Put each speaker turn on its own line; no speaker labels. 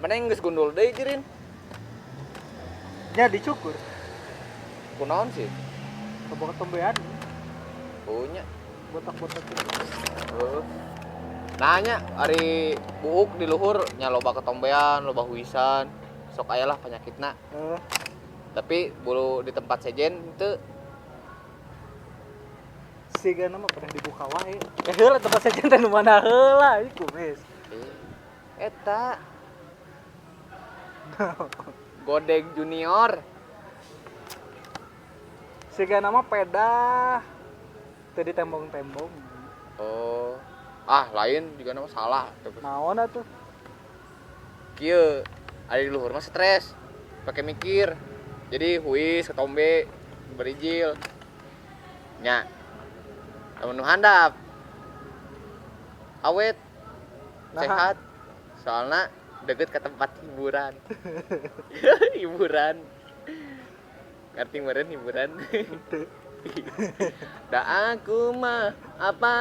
Mana yang geus gundul deui jirin?
Nya dicukur.
Kunaon sih?
Loba ketombean.
Punya.
Botak-botak gitu.
Heeh. Nanya ari buuk di luhur nya loba ketombean, loba huisan. Sok aya lah penyakitna.
Heeh.
Tapi bulu di tempat sejen teu.
Sigana mah pernah dibuka wae. Eh heula tempat sejen teh nu mana heula ieu kumis.
Eta Godeg Junior.
Sigana mah pedah. Teu ditembong-tembong.
Oh. Ah, lain juga nama salah.
Naon atuh?
Kieu, ada di luhur mah stres. Pakai mikir. Jadi huis ketombe berijil. Nya. Lamun nu handap. Awet.
Nah.
Sehat. Soalna deket ke tempat hiburan. Hiburan. Ngerti meureun hiburan.
Henteu.
Da aku mah apa